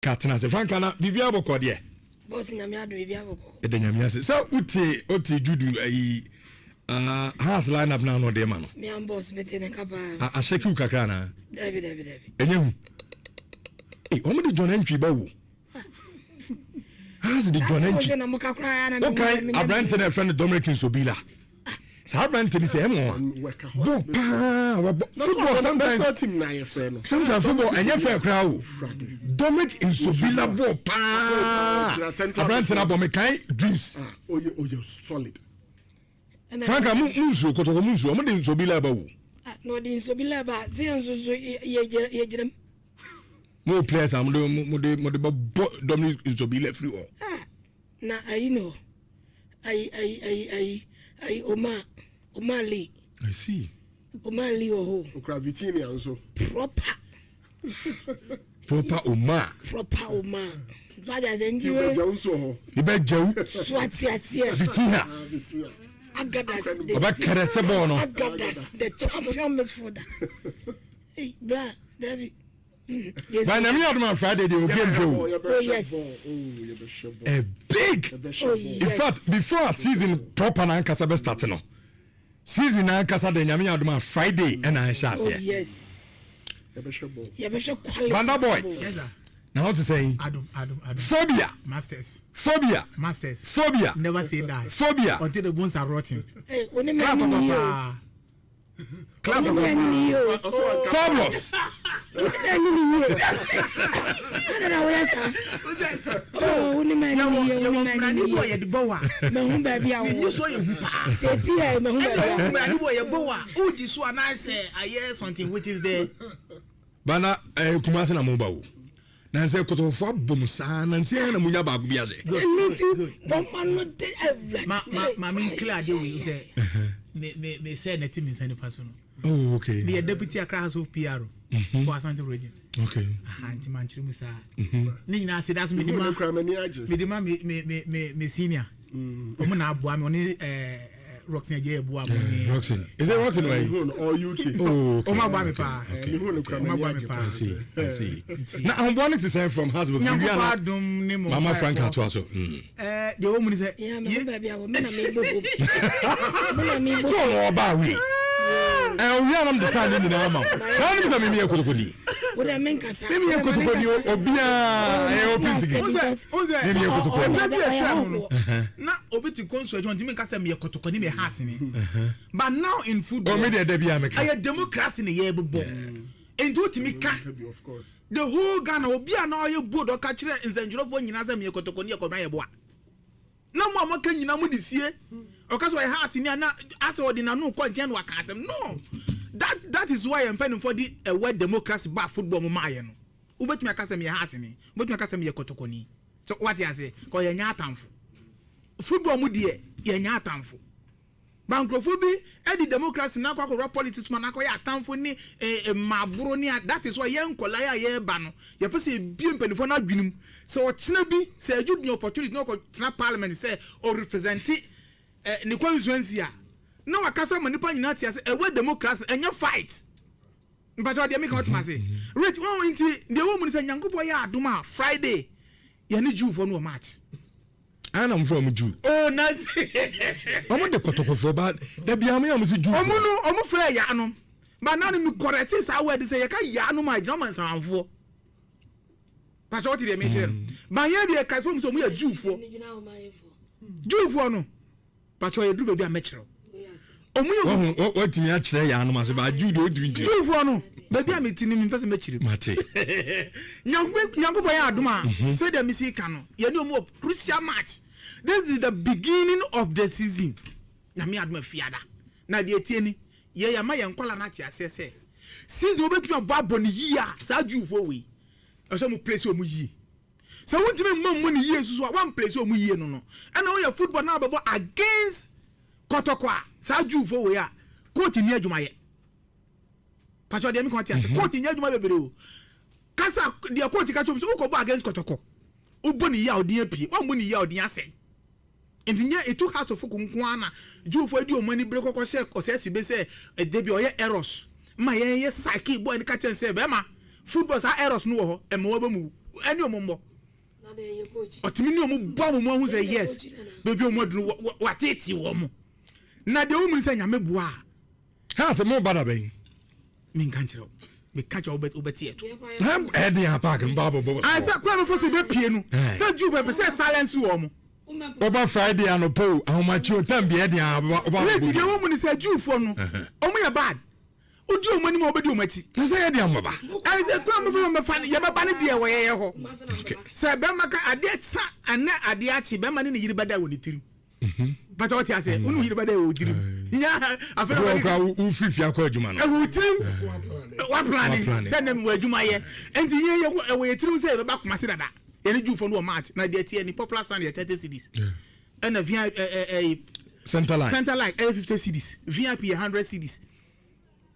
Ka tena ase. Franka na biribiara bɔkɔ deɛ. Boss, Nyame adom, biribiara bɔkɔ. Ɛda Nyame ase. Sɛ wotie wotie Judu ayi uh, Hearts line up na ano de ma no. Me am boss, mete ne nka paa. Ahyɛ kiw kakra na. Dabi, dabi, dabi. Ɛnyɛ hu. Ee, wɔn de John Antwi ba wo. Hearts de John Antwi. Wokan aberante na ɛfrɛ no Dominic Nsobila. Saa aberante ni sɛ ɛmɔ a bɔɔl paa wɔbɔ football, sometimes football ɛnyɛ fɛ koraa o. Dominic Nsobila bɔɔl paa, aberante na bɔ me kan Dreams. Franka, mu nsuo Kɔtɔkɔ mu nsuo, ɔmo de Nsobila ba wo. Na ɔde Nsobila ba se yɛn nso so yɛ gyina mu. Mo players a mo de bɛ bɔ Dominic Nsobila firi hɔ. Na ayi ni hɔ, ayi ayi ayi ayi ayi Omar Lee. I see. Omar Lee wɔ hɔ. Okura Vitinha nso. Proper. Proper Omar. Proper Omar. Fada sɛ nti we. Ibɛjawu nso wɔ hɔ. Ibɛjawu. So ate aseɛ. Vitinha. Agadas. Ɔbɛ kɛrɛ sɛ bɔɔl no. Agadas, the champion midfielder. Hey, bra, David. Ba Nyame adom a, Friday de o game hwɛ o. Oh yes. A big. Oh yes. In fact, before a season proper na ankasa bɛ start no, season na ankasa de, Nyame adom a, Friday ɛna ɛhyɛ Oh aseɛ. yes. Yɛbɛhwɛ quality. Banda boy. Football. Yes, sir. Na ho te sɛn? Adum, adum, adum. Phobia. Masters. Phobia. Masters. Phobia. Never say die. Phobia. Until the bones are rotten. Hey, oni Clap, ma ni o. papa. Clap, Oni ma ni o. Fabulous. Oni ma ni o. Ada na woyɛ saa. Oh, oni ma ni o. Yɛwɔ Oni ma mmerane ni bi o. a yɛde bɔ wa. Mahu baabi a Ne wɔ. so yɛ hu paa. Sɛsi yɛ mahu Ɛna baabi wɔ a wɔ. mmerane bi a yɛbɔ wa. Wodi so anaasɛ ayɛ something which is there. Bana Kumase na mo ba o. Na nsɛ Kɔtɔkɔfo abɔ mo saa na nsɛ yɛn na mo nya baako bi ase. Ɛnu ti bɔnma no de awurade. Ma me clear ade wei sɛ me sɛ na ti mi nsa nifa so no. Oh, okay. Me yɛ deputy Accra House of PR for Asante Region. Okay. Aha, nti ma nkyerɛ mu saa. Ne nyinaa se da so me de ma me de ma me senior. Ɔmo na aboa me, ɔne Roxin agye aboa mo ne. Roxin. Is it Roxin way? Or UK. Oh, okay. Ɔmo aboa me paa. Okay. Ɔmo aboa me paa. I see. I see. Na ahoboa ne te sɛn from Hearts? Nyankopɔn adom ne mo. Mama Frank atoa so. Ɛɛ, deɛ wɔn mu ni sɛ. Yeah, mahu baabi a wɔ. Me na me bɔ hom. Me na me bɔ. So ɔno ɔbaa wei. Ɛ owia nam de taa ne nyinaa ma wo. Na ɔnim sɛ mimi yɛ kotokoni. Wo dɛ me nkasa. Mimi yɛ kotokoni, obiara ɛyɛ open secret. Mimi yɛ kotokoni. Ɛbɛ bi atwa mu no na obi ti kɔnsu adwuma ntumi nka sɛ meyɛ kotokoni, meyɛ Hearts ni, but now in football Omi deɛ, dɛbi a meka. Ɛyɛ democracy ne yɛ bobɔ, nti wotumi ka the whole Ghana. Obi a na ɔyɛ bold ɔka kyerɛ nsɛntwerɛfoɔ nyinaa sɛ meyɛ kotokoni, yɛ kɔdɔn yɛ boa na mo a moaka nyinaa mo de sie. Ɔka sɛ ɔyɛ Hearts ni a, na asɛ ɔde n'ano kɔ nkyɛn na waka asɛm no. That is why yɛn mpanimfoɔ de ɛwɛ democracy ba football mu maayɛ no. Wobɛtumi aka sɛ meyɛ Hearts ni, wobɛtumi aka sɛ meyɛ kɔtɔkɔni, so wate ase kɔ yɛnyɛ atamfo. Football mu deɛ, yɛnyɛ atamfo ba. Nkurɔfoɔ bi de democracy na akɔ akɔwura politics ma na akɔyɛ atamfo ne mmaaboro ne. That is why yɛn nkɔla a yɛreba no, yɛpɛ sɛ ebie mpanimfoɔ no adwene mu sɛ ɔkyena bi sɛ ɛdwo dunya opportunity na ɔkɔtena parliament sɛ ɔrepresente ne constituency a, na wakasa ma nipa nyinaa te ase. Ɛwɔ democracy, ɛnyɛ fight. Mpakyɛ deɛ meka ɔtoma ase rich wɔn. Nti deɛ wɔn mu ni sɛ Nyankopɔn yɛ adom a, Friday yɛne Jewfoɔ no wɔ match. Ana mo fɛ ɔmo Jew? Oh, nanti. Ɔmo de Kɔtɔkɔfoɔ ba dabi a, ɔmo yɛ ɔmo si Jew. Ɔmo no, ɔmo frɛ yaanom ba nanu mi correct saa word sɛ yɛka yaanom a, egyina ɔmo nsamanfoɔ. Mpakyɛ wɔte deɛ mekyerɛ no ba. Yɛn deɛ Christ fo mu sɛ ɔmo yɛ Jewfoɔ. Jewfoɔ no, mpakyɛ yɛ duru baabi a mɛkyerɛw ɔmo yɛ. Wɔn wɔtumi akyerɛ yaanom ase ba, Jew deɛ ɔtumi nkyerɛ. Jewfoɔ no, baabi a mi ti ni mi mpɛ sɛ mɛkyerɛ mu. Mate. Nyankopɔn yɛ adom a, sɛdeɛ mesi ka no, yɛne ɔmu wɔ crucial match. This is the beginning of the season. Nyame adom a, fiada na deɛ tie ni, yɛ yɛma yɛn nkɔla no ate aseɛ sɛ season wobɛtumi abɔ ne yie a, saa Jewfoɔ wei ɛsɛ ɔmo place ɔmo yie. Sɛ wontumi mmɔ mmɔ ne yie nso so a, woamplace ɔmo yie no, ɛna woyɛ football na wabɛbɔ against Kɔtɔkɔ a, saa Jewfoɔ wei a, coach ni adwumayɛ. Patro, deɛ mi kàn te ase, coach nyɛ adwuma bebree o. Kasa deɛ coach ka kyerɛ mu sɛ wokɔbɔ against Kɔtɔkɔ, wobɔ ne yie a, ɔden apue, wɔmmɔ ne yie a, ɔden asɛe. Nti nyɛ etu Hearts of Oak nko ara na Jewfoɔ di wɔn ani bere kɔkɔ hyɛ ɔsɛ si be sɛ ɛde bi ɔyɛ errors ma yɛn yɛ psyche boy ne ka kyɛn sɛ bɛrima football, saa errors no wɔ hɔ ɛma wɔbɛ mu. ɛne ɔmo mmɔ. Ɔtumi ne ɔmo bɔ ɔmo ahu sɛ yes, baabi ɔmo aduru watete wɔn. Na deɛ wɔn mu sɛ Nyame boa a. Ha sɛ mo ba da bɛn. Menka nkyerɛ wo. Meka kyerɛ wo wobɛte ɛto. Ɛde a park no ba bɔ bɔ. Ansa kwan bɛfɔ sɛ bɛpie no. Sɛ Jew fɛ pɛ sɛ silence wɔn mo. Ɔba Friday anɔpa o, ahomakye o, time bi ɛde a ɔba bɔ. Wait, deɛ wɔn mu ni sɛ Jew fo no, wɔn yɛ bad. Odi wɔn anim a wɔbɛdi wɔn akyi. Na sɛ yɛ de amaba. Ɛsɛ kwan bɛfɔ sɛ bɛfa no, yɛbɛba no deɛ wɔ yɛyɛ hɔ. Sɛ bɛrima ka adeɛ sa ɛnɛ adeɛ akye, bɛrima ne ne yere bɛda wɔ ne tirim. Bàtà ɔte ase, wo ne wo yere bɛda wɔ wo tirim. Nya afei na wɔkura wo firi fie akɔ adwuma no. Ɛwɔ wo tirim. Waplane sɛ ɛnɛ mewɔ adwuma yɛ. Nti yɛ yɛ ɛwɔ yɛ tirim sɛ yɛbɛba Kumasi dada. Yɛne Jewfoɔ no wɔ match na deɛ ɛteɛ ni popular stand yɛ 30 cedis. Ɛna VIP ɛ ɛ Center line. Center line ɛyɛ 50 cedis. VIP yɛ 100 cedis.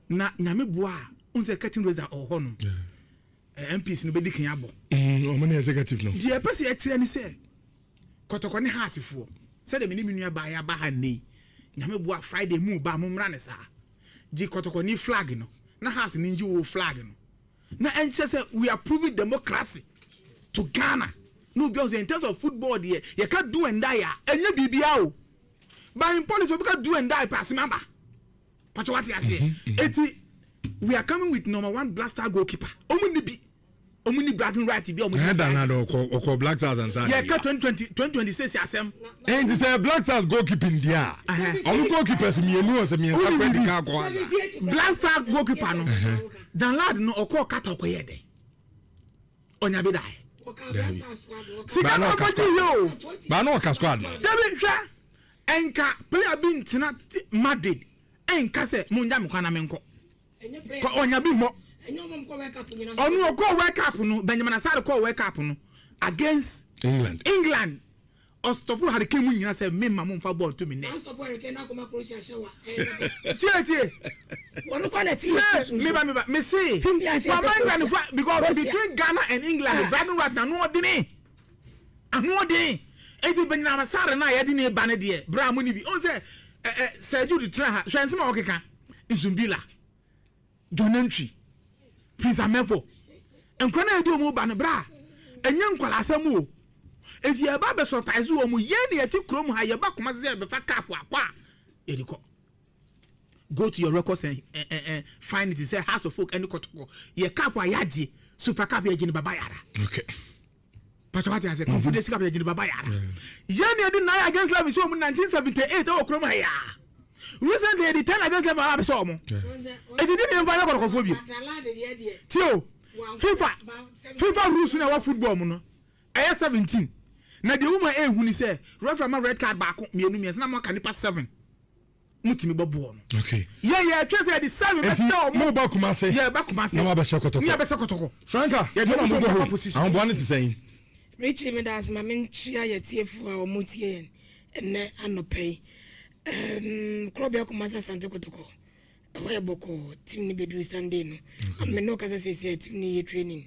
Na Nyame boa a, wohu sɛ curtain raiser ɔwɔ hɔ nom. MPs no bɛdi kan abɔ. Wɔn ne executive no. Deɛ ɛpɛ sɛ yɛkyerɛ ne sɛ Kɔtɔkɔ ne Hearts foɔ, sɛdeɛ me ne me nua baa yɛaba ha nnɛ yi, Nyame boa Friday mu ba a mommra no saa. Gye Kɔtɔkɔni flag no na Hearts no ngye wo flag no. Na ɛnkyerɛ sɛ we are proving democracy to Ghana. Na obi ahu sɛ in terms of football deɛ yɛka do and die a ɛnyɛ biribiara o. But in politics obi ka do and die pɛ asem aba. Pakyɛ wate aseɛ? Eti we are coming with number one Black Star goalkeeper. Ɔmo nni bi. Ɔmo ni bragging right bi a ɔmo. Ɛyɛ dan na ɔkɔ ɔkɔ Black Stars ansa. Yɛ ka 2020 2026 asɛm. Ɛnti sɛ Black Stars goalkeeping deɛ a, ɔmo goalkeepers mmienu ɔsɛ mmiɛnsa kɔ adi kan akɔ ansa. Black Stars goalkeeper no, Danlad no ɔkɔɔ Qatar ɔkɔ yɛ dɛ. Ɔnya bi dae. Sika na ɔkɔ gye yɛ o. Baa na ɔka squad no. Dabi hwɛ, ɛnka player bi ntena Madrid ɛnka sɛ mo ngya me kwan na me nkɔ. Kɔ ɔnya bi mmɔ. Ɔno ɔkɔɔ World Cup no, Benjamin Asare kɔɔ World Cup no against England. England. Ɔstɔpo Harry Kane mu nyina sɛ me ma mo nfa bɔɔl nto me nɛ. Tie tie. Tie me ba me ba me se. Wama England fa because between Ghana and England bragging right na ano ɔdene. Ano ɔden. Eti Benjamin Asare na yɛde ne ba ne deɛ bra mo ni bi. Ɔn sɛ ɛ ɛ Sir Jude tena ha hwɛ nsɛm a ɔkeka. Nsumbila, John Antwi, Prince Amefo, nkwa no a yɛde wɔn ba no bra ɛnyɛ nkwadaa asɛm o. Eti yɛba bɛ surprise wɔn, yɛn na yɛte kurom ha, yɛba Kumasi sɛ yɛbɛfa cup akɔ a yɛde kɔ. Go to your records and, and, and, and find it sɛ Hearts of Oak ɛne Kɔtɔkɔ yɛ cup a yɛagye Super Cup yɛgye no Baba Yara. Okay. Pàtó wate ase Confederacy Cup yɛgye no Baba Yara. Yɛn na yɛde 9 against 11 hyɛ wɔn 1978 ɛwɔ kurom ha yaa. Recently yɛde 10 against 11 aba abɛhyɛ wɔn. Eti di ne nfa yɛ kɔtɔkɔfoɔ bio. Tie o, FIFA FIFA rules na ɛwɔ football mu no ɛyɛ 17. Na deɛ wɔn a ehu ni sɛ referee ama red card baako mmienu mmiɛnsa na mo aka nipa 7. Mo tumi bɔ boɔ no. Okay. Yɛ yɛ twɛ sɛ yɛde 7 Eti bɛhyɛ wɔn. mo ba Kumase. Yɛ ba Kumase. Na mo abɛhyɛ kɔtɔkɔ. Ne abɛhyɛ kɔtɔkɔ. Franka, Yɛde mo na wɔn mo to bɔ proper home. position. Ahoboa ne te sɛn? Richie meda ase ma menkyia yɛ tiefoɔ a wɔn tie yɛn ɛnɛ anɔpa yi. Korɔbea Kumasi Asante Kotoko ɛhɔ yɛ bɔkɔɔ team no bɛduru Sunday no. Ame ne ɔkasa seesei a team no yɛ training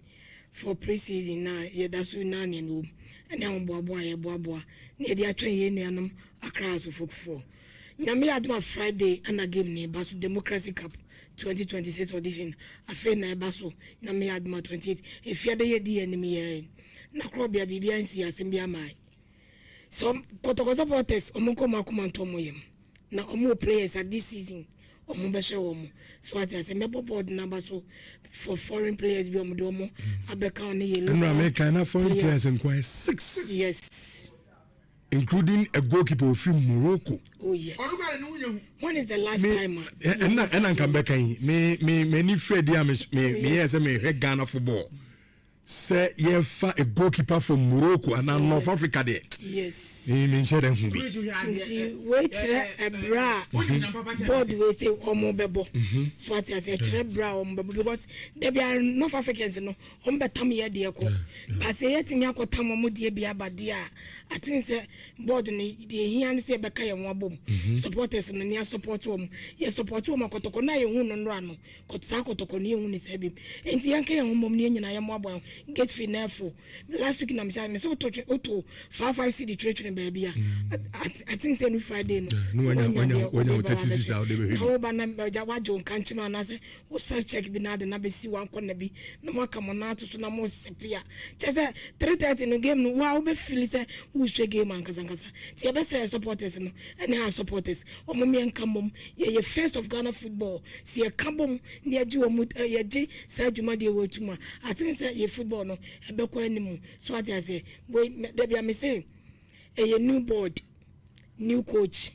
for pre-season na yɛda so na nea wɔ mu ɛne ahoboaboa a yɛboaboa na yɛde atwɛn yɛn nuanom Accra House of Oak foɔ. Nyame yɛ adom a Friday ɛna game no ɛba so, Democracy Cup 2026 audition afei na ɛba so. Nyame yɛ adom a 28 efiada yɛdi yɛn anim yɛ na korɔbea biribiara nsi asɛm bi ama. So Kotoko supporters ɔmo nkɔ ɔmo akoma ntɔ ɔmo yam na ɔmo wɔ players at this season ɔmo bɛhyɛ wɔn so ate ase mɛbɔ board naba so for foreign players bi ɔmo de ɔmo abɛka ɔne yɛ Ɛnura local meka na foreign players. players nko ayɛ 6. Yes. Including a goalkeeper ofiri Morocco. Oh yes. When is the last Me time? ɛna ɛna nka mbɛka yi me me m'ani firi adi a me me me yɛ sɛ mehwɛ Ghana football sɛ yɛfa a goalkeeper from Morocco anaa North Africa deɛ. Yes. Me me nhyɛ dɛ hu bi. Nti wei kyerɛ ɛbrɛ a board wei sɛ ɔmo bɛbɔ. So ate ase ɛkyerɛ brɛ a ɔmo bɛbɔ because dabi a North Africans no ɔmo bɛtam yɛ deɛ kɔ. Baasa yɛtumi akɔtam ɔmo deɛ bi aba deɛ a aten sɛ board no deɛ ehia ne sɛ yɛbɛka yɛn ho abom. Supporters no nea support wɔn yɛ support wɔn akɔtɔkɔ na yɛhu no nnora no saa kɔtɔkɔ no yɛhu ne saa bi. Nti yɛnka yɛn ho mmom ne yɛn nyinaa yɛn mmoaboa ho. Gate fee na ɛfo. Last week na mehyɛ me sɛ woto woto 5 5 cedi twerɛtwerɛ baabi a, I think sɛ no Friday no. Na wanya deɛ wanya wode wo 30 cedis a wode bɛhwɛ na bi. Woba na agya wagye wo nkankyem anaasɛ wosa check bi na ade na bɛsi wankɔ na bi na moaka mo nan ato so na mosepe a, kyɛ sɛ 3:30 no game no wa wobɛfeel sɛ wohwɛ game ankasankasa. Nti yɛbɛsrɛ yɛ supporters no ɛne ha supporters, ɔmo mmiɛnka mmom yɛyɛ face of Ghana football. Sɛ yɛka bom na yɛgye wɔn yɛgye saa dwumadeɛ wɔ etum a, aten sɛ yɛ football no ɛbɛkɔ anim so. Ate aseɛ? Wei dabi a mese ɛyɛ new board, new coach,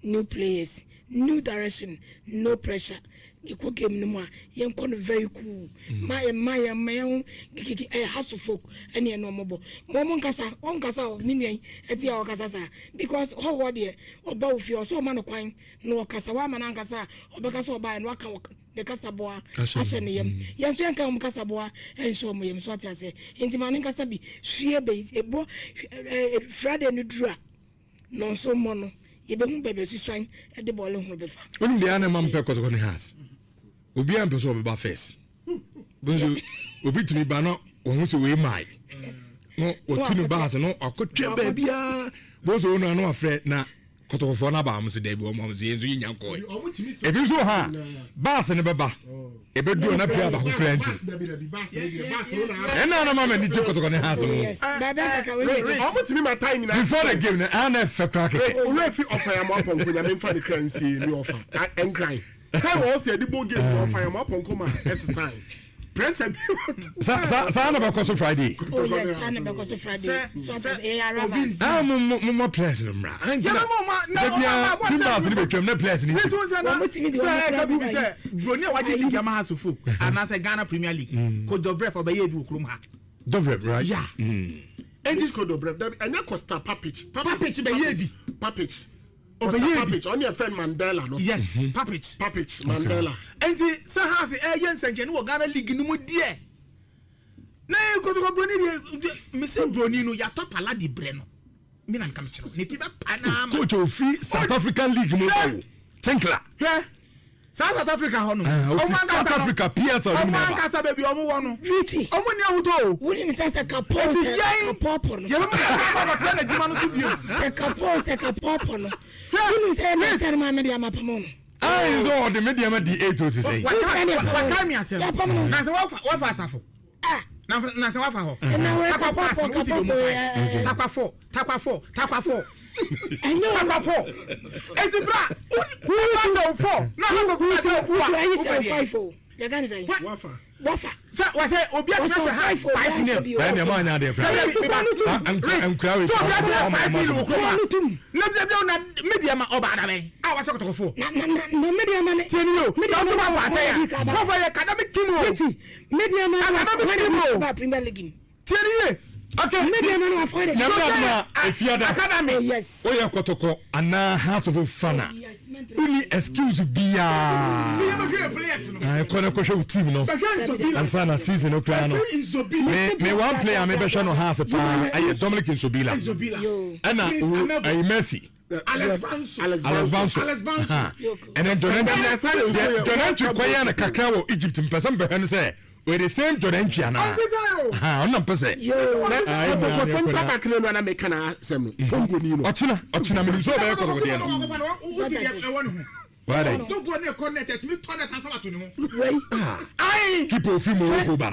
new players, new direction, no pressure. Yɛkɔ game no mu a, yɛnkɔ no very cool. Ma yɛ ma yɛ ma yɛn ho gigigi. Ɛyɛ Hearts of Oak ɛne ɛno ɔmo bɔ ma ɔmo nkasa, ɔnkasa o. Ne nua yi ɛti a ɔkasa saa because hɔhoɔ deɛ ɔba wo fie, ɔsɛ ɔma no kwan na ɔkasa. Wama no ankasa a, ɔbɛka sɛ ɔbaeɛ no waka ne kasaboa ahyɛ ne yam. Yɛn nso yɛnka wɔn kasaboa nhyɛ wɔn yam so. Ate aseɛ? Nti ma ne nkasa bi sue bɛyi ɛbɔ Friday no duru a, nɔnso mmɔ no, yɛbɛhu baabi asusuan ɛde bɔɔle ho bɛfa. Wonim deɛ ana ma mpɛ Kɔtɔkɔ ne Hearts, obiara mpɛ sɛ ɔbɛba first. Bonso obi tumi ba na wɔn sɛ wei mae na wɔtu ne baase no akɔtwa baabiara. Bonso wɔn ano afrɛ na Kɔtɔkɔfoɔ no aba, wɔn sɛ daabi, wɔn sɛ yɛn nso yɛnya nkɔɛ. Ebi nso wɔ ha a baase no bɛba ebɛduru na pia baako kura nti ɛna na ma ma ni gye Kɔtɔkɔ ne Hearts no. Yes, baabi akakra wei yɛ kyɛ. Ɔmo tumi ma time na before the game no ɛna ɛfɛ kora kɛkɛ. Owurɛ fi ɔfa yam apɔnkɔ, Nyame nfa ne kra nsie ne ɔfa ɛnkran time wɔn sɛ ɛde bɔ game na ɔfa yam apɔnkɔ ma ɛsesan pressure bi. Saa na bɛkɔ so Friday. Oh yes, saa na bɛkɔ so Friday. So ate aseɛ, ɛyɛ arrivals. Ah, mo mo players no mmra angyina. Yɛbɛ mo ma na ɔmo Dabia ama team bus no bɛtwam na players no Wait, ntim. sɛ na Wɔn tumi de sɛ wɔn ɛka kura bibi gu sɛ ayi. broni a wagye league ama Hearts of Oak anaasɛ Ghana Premier League, Kojo Bref ɔbɛyɛ bi wɔ kurom ha. Dɔvrɛm, right? Yeah. Enti Kodo Bref, dabi, ɛnyɛ Costa Papic. Papic bɛyɛ bi. Papic. Ɔbɛyɛ Costa bi. Papic, ɔne ɛfɛn Mandela no. Yes, Papic. Papic Mandela. Nti sɛ Hearts ɛyɛ nsɛnkyɛnne wɔ Ghana league no mu deɛ, na Kotoko broni deɛ, mesi broni no yàtɔ pala di brɛ no, mi na nka mi kyerɛw ne ti bɛ pa naa ma. Coach ofi South African league mu ba o, Tinkler. Hwɛ saa South Africa hɔ no. Ah, ofi South Africa PSL no mu Ɔmo na ɛba. ankasa baabi a ɔmo wɔ no, Richie. ɔmo ni ahotɔ o. Wonim sɛ kapɔ Eti sɛ yɛn kapɔpɔ no yɛbɛ mu na ɔmo akɔtena n'adwuma no so bio. Sɛ kapɔ no, wonim sɛ ɛmɛ sɛ no maa mede ama pam no. Ayi sɛ ɔde me deɛ ma di eight o sisɛ yi. Waka mi asɛm. Yɛapam no. Na sɛ wafa asafo Ah. na sɛ wafa hɔ. Ɛna wei Takwa kapɔpɔ pass no wuti do mu kapɔpɔ kan. ɛɛ Takwa four, takwa four, takwa four, ɛnyɛ wɔn. Takwa four. Eti bra wúti sɛ o four na akɔ fún ɛsɛ o four a Wutu ayi sɛ wofɛ deɛ. five o, yɛka ne sɛ Wafa. Wafa. Sɛ wɔsɛ obi a tena sɛ ha five nil. Bɛyɛ nea maa nya adeɛ kora. Ah, nkura wei So obi a tena ɔmo- five nil wɔ kurom Ɔmo a tum. na bi bi na media ma ɔba adabɛn a wɔsɛ Kɔtɔkɔ four. Na media ma ne. Tiɛ ni o, Media sɛ ma ɔsɛ wafa asɛ di ya kaba. wafa yɛ academic team o. Richie, media ma Academic team o. ba Premier League ni. Tiɛ ni ye. Okay. Media ma no wafa de. Nyame adom a efiada. Academy. Oh yes. Woyɛ Kɔtɔkɔ anaa Hearts of Oak fan a, Yes, mentre. wonni excuse biaa. Kɔ na kɔhwɛ wo team no ansa na season no koraa no. Me one player mebɛhwɛ no Hearts paa ɛyɛ Dominic Nsobila. Yo. Ɛna ɛyɛ Mercy. Alex Banso. Alex Banso. Alex Banso. Aha. Ɛnɛ John Antwi, John Antwi kɔyɛ no kakra wɔ Egypt, mpɛ sɛ mpɛhwɛ no sɛ ɔyɛ the same John Antwi anaa. Aha, ɔno na mpɛ sɛ. Yo. Ayi, Kɔtɔkɔ na- centre back no na meka na asɛm no, Congo ni no. Ɔkyena menim sɛ ɔbɛyɛ Kɔtɔkɔdeɛ no. Wada. Wei. Keeper ofi Morocco ba.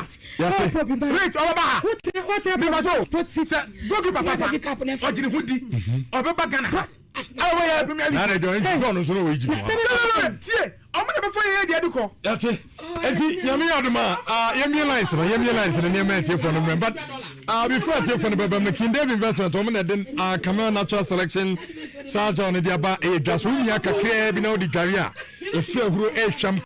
Rate ɔbɛba ha. Wotra. Sɛ goalkeeper papa ɔgyina ho di ɔbɛba Ghana ha ɛwɔ yɛ Premier League. Na John Antwi ɔno nso na wɔ Egypt hɔ. Tie, ɔmo na bɛfa yɛ deɛ de kɔ. Yate, eti Nyame yɛ adom a, yɛmie lines no nneɛma atiefoɔ no mmerɛ. But before atiefoɔ no bɛbɛm no, King Dave Investment, ɔmo na ɛde Camel Natural Selection saa gya no de aba. Ɛyɛ dwa so womia kakraa bi na wode dware a, ɛfiri ahuro ɛhwam.